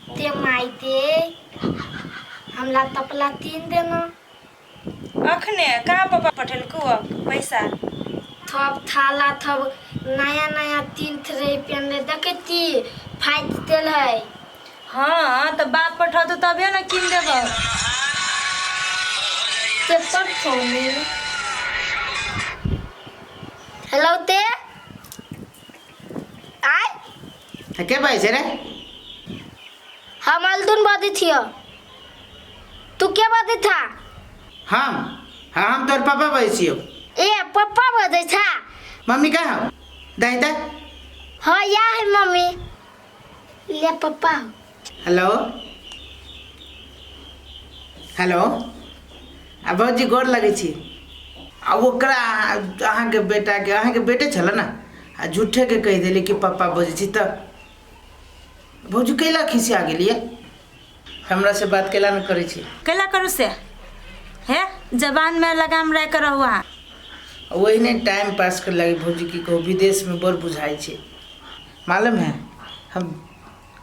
ते माई ते हमला तपला तीन देना। अखने कहाँ पापा पठेलकौ पैसा? थब थाला थब नया नया तीन थ्रे पेनले देखती फाइट तेल है। हाँ तऽ बाप पठौतौ तबे ने कीन देबौ। ते पर फोन। हेलो ते आय। के बाजै छै रे? हम अल्दुन बजै छियो, तू के बजै था? हम हाँ हम तोर पापा बजै छियो। ए पप्पा बजै छा? मम्मी कहाँ हौ? दही तऽ। हाँ या है मम्मी, ले पप्पा। हेलो हेलो, आ भौजी गोर लगै छी। आ ओकरा अहाँके बेटाके, अहाँके बेटे छलै ने, आ झूठेके कहि देली कि पप्पा बजै छी, तऽ भौजी कैला खिसिया गेलियै? हमरा से बात कैला नहि करै छी? कैला करू से? हे जबान में लगाम राख के रहू अहाँ। ओहिने टाइम पास कर लगे भौजी, की कहू, विदेशमे बड़ बुझाइ छै। मालूम है, हम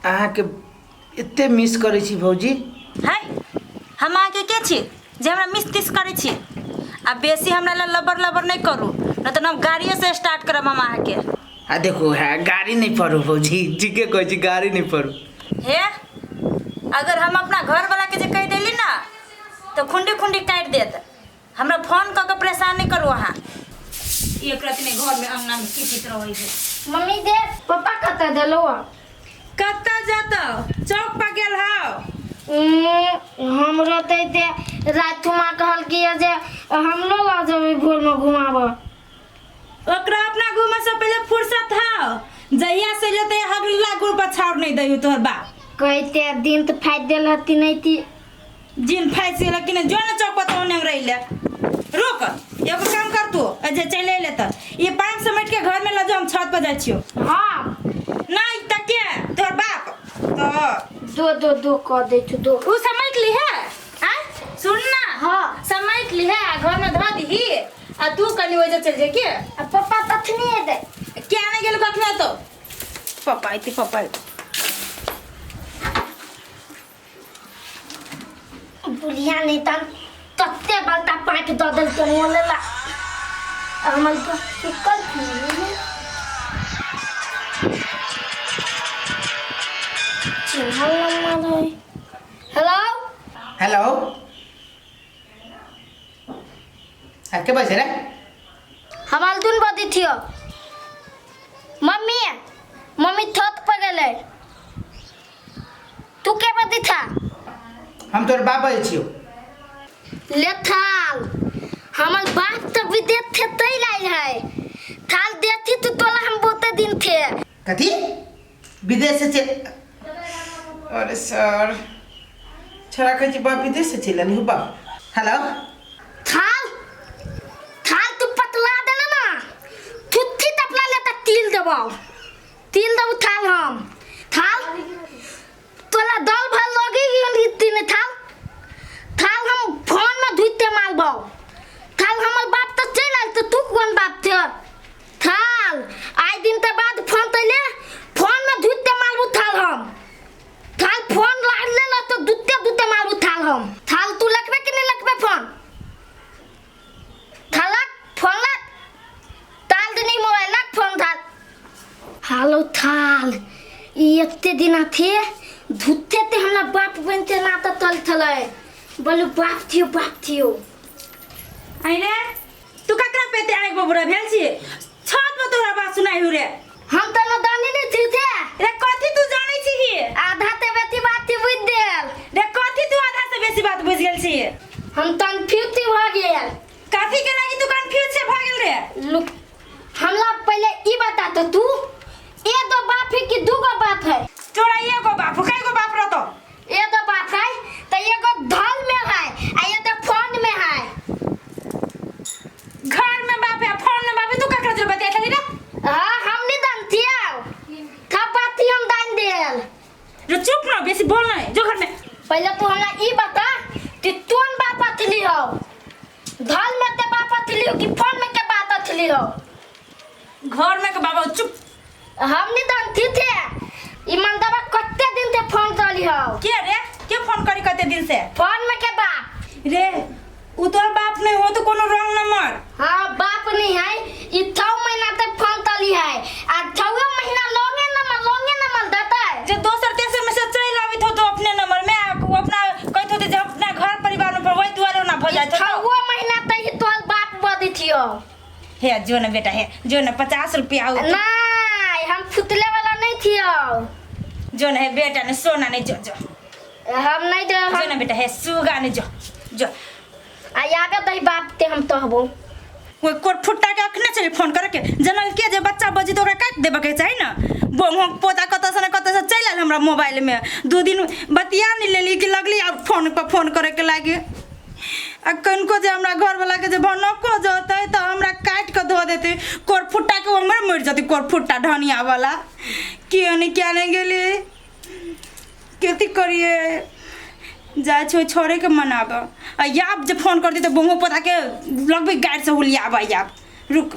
अहाँके एते मिस करै छी भौजी। है हम अहाँके के छी जे हमरा मिस तिस करै छी? आ बेसी हमरा लए लबर लबर नहि करू, नहि तऽ हम गाड़िए से स्टार्ट करब हम अहाँके। आ देखू है, गाड़ी नहि पढ़ू भौजी, ठीके कहै छी, गाड़ी नहि पढ़ू। हे अगर हम अपना घरवाला के जे कहि देली ना तऽ खुंडी खुंडी काटि देत। हमरा फोन कऽ के परेशान नहि करू अहाँ। एक राति में घर में अंगना में किचित रहै है। मम्मी दे पापा कतऽ देलो? कतऽ जतौ, चौक पर गेल हौ। हमरो तऽ एते रातुमा कहलकै जे हमरो लऽ जेबै भोरमे घुमाबऽ। ओकरा अपना घूमे से पहले फुर्सत हौ, जहिया से लेते हगला गुड़ पर छाउर नहीं दही तोहर बाप। कहते दिन तऽ फाटि देल हती नहीं ती। जिन फाइस गेल कि नहीं, जो ना चौक पर तो ओने रह ले। रुक, एगो काम कर तू, जे चले ले त ये पान समेट के घर में ल जो, हम छत पर जाइ छियो। हाँ। नहीं त के तोहर बाप तो दो दो दो कर दे छु दो। उ समेट ली है। आ सुन ना। हाँ। समेट ली है आ घर में धो दही, आ तू कनी ओजे चल जे के। आ पापा तखनी हेतै। के आने गेल कखने तो पापा आइती, पापा आइती। बुढ़िया नहीं तन तत्ते बलता पाँच दऽ देलकै मोलेला हमर तो सुकल चिन्हल नम्बर है। हेलो हेलो, आ के बाजै रे? हम अल्दुन बजै छियो। मम्मी मम्मी छत पर गेलै। तू के बजै था? हम तोर बाप बजै छियो। ले थाल, हमर बाप तो विदेश थे तै लाइल है। थाल देती तू तोला हम बहुते दिन थे। कथी विदेश से चल? अरे सर छड़ा कहै छी बाप विदेश से चलि आयल बाप। हेलो थाल थाल तू पतला देले ना, थुत्थी तपला ले त तिल देबौ, तिल देबौ थाल। हम थाल तोला दल भल लगी गेल तीन थाल। थाल हम फोन में धुइते मारबौ थाल। हमर बाप तो चलि आयल तऽ तू कोन बाप थे? थाल आइ दिन के बाद फोन तैले फोन में धुइते मारबू थाल हम। थाल फोन लागले ल तो दुते दुते मारबू थाल हम। थाल तू लखबे कि नहीं लखबे फोन? थालक फोन लक ताल देनी मोबाइल लक फोन थाल। हालो थाल ई एते दिना थे धुते ते हमरा बाप बनते ना त तल थलै बोलू बाप थियो बाप थियो। आई रे तू ककरा पेते आगि बबुरा भेल छी? छत पर तोरा बात सुनाई हु रे। हम त न दानी नहीं थी थे। रे कथी तू जानै छी? आधा ते बेसी बात थी बुझ देल। रे कथी तू आधा से बेसी बात बुझ गेल छी? हम कंफ्यूज थी भ गेल। कथी के लागी तू कंफ्यूज से भ गेल रे? लुक हमरा पहले ई बता तो तू ए दो बाप है कि दू गो बाप है? तोरा एगो बाप हो, कई गो बाप रहतो? ए दो बाप है तो एगो धल में है आ ये तो फोन में है। घर में बाप है फोन में बाप है, तू ककरा जो बतिया छली रे? हाँ हम नहीं जानती आओ थपाती हम दान देल। रे चुप ना, बेसी बोल नहीं, जो घर में। पहले तू हमरा ई बता कि तोन बाप अथली हो, धल में ते बाप अथली हो कि फोन में के बात अथली हो? घर में के बाबा चुप। हम नहीं जानती थे ई मंदवा कते दिन ते फोन चली तली हो। के रे के फोन करी कते दिन से? फोन में के बाप? रे उ तोर बाप नहीं हो तो कोनो रॉन्ग नंबर। हाँ बाप नहीं है, ई 6 महीना तक फोन तली है आ 6 महीना लॉन्गे नंबर देता है। जे दोसर तेसर में से चल आबित हो तो अपने नंबर में आ उ अपना कहत होते जे अपना घर परिवार में पर वही दुआरे ना भ जात हो। 6 महीना तक ही तोहर बाप बदी थियो। हे जो न बेटा हे जो न 50 रुपया हो। नहीं हम फुतले वाला नहीं थियो। जो न हे बेटा ने सोना नहीं जो जो हम नहीं दे जो हम न बेटा हे सुगा नहीं जो जो आ आगे दही बाप ते हम तहबो। कोई कोर फुट्टा के अखने चली फोन करके जनल के जे बच्चा बजी तो ओकरा काटि देबऽ के चाही न। बोंगो पोता कतऽ से न कतऽ से चलि आयल हमरा मोबाइल में, 2 दिन बतिया नहीं लेली कि लगली आब फोन पर फोन करे के लागी। आ कनिको जे हमरा घरवला के जे भनको जतै तऽ हमरा काटि कऽ धऽ देतै, कोर फुट्टा के हमरे मरि जतै कोर फुट्टा ढनिया वाला। कियो नहीं क्या नहीं गेली कथी करिए जाइ छै छोड़े के मनाबऽ आ याब जे फोन कर दी तऽ बोंगो पोता के लगबै गाड़ि से हुलियाबऽ। याब रुक।